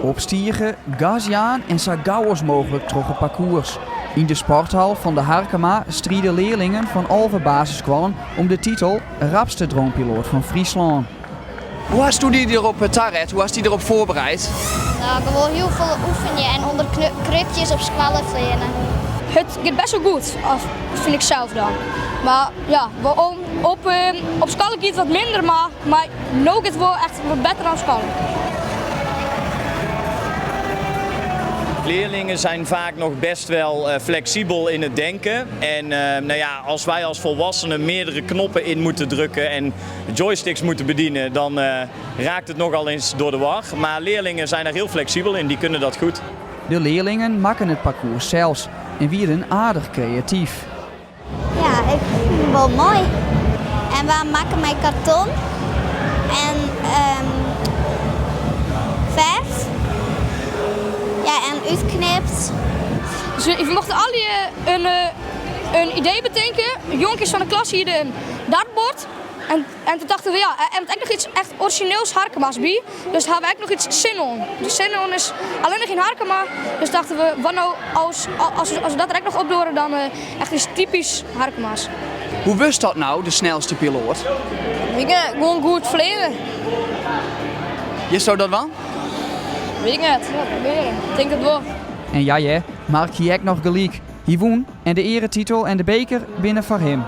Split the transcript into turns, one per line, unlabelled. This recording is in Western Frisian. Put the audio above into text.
Opstige, gas jaan en sa gau as mooglik troch it parkoers. Yn de sporthal fan De Harkema stride learlingen fan 11 basisskoallen om de titel rapste dronepiloat fan Fryslân. Hoe hasto dy derop taret? Hoe hast dy derop foarbereid?
No, gewoan hiel folle oefenje en ûnder krukjes op skoalle fleane.
It giet best wol goed, fyn ik sels dan. Mar ja, op, op skoalle giet it wat minder, mar, mar no giet it wol echt wat better dan op skoalle.
Leerlingen zijn vaak nog best wel flexibel in het denken. En nou ja, als wij als volwassenen meerdere knoppen in moeten drukken en joysticks moeten bedienen, dan raakt het nogal eens door de war. Maar leerlingen zijn daar heel flexibel in, die kunnen dat goed.
De learlingen makken it parkoers sels en wienen aardich kreatyf.
Ja, ik fyn it wol moai. En wy makken mei karton en ferf. Ja, en útknipt.
Dus we mochten allegear in idee betinke. Jonkjes fan de klas hiene in dartboard. En, en toen dachten we, ja, en ek noch iets echt orizjineels Harkema's by. Dus hawwe we ek noch iets Xenon. De Xenon is allinnich yn Harkema. Dus dachten we, wat no as, as, as we dat der ek noch op dogge, dan echt iets typysk Harkema's.
Hoe wurdst dat no, de snelste piloat?
Ik gewoan goed fleane.
Kinsto dat wol?
Wit ik net. Ja, probearje. Ik tink it wol.
En ja, ja, Mark hie ek noch gelyk. Hy wûn en de earetitel en de beker binne foar him.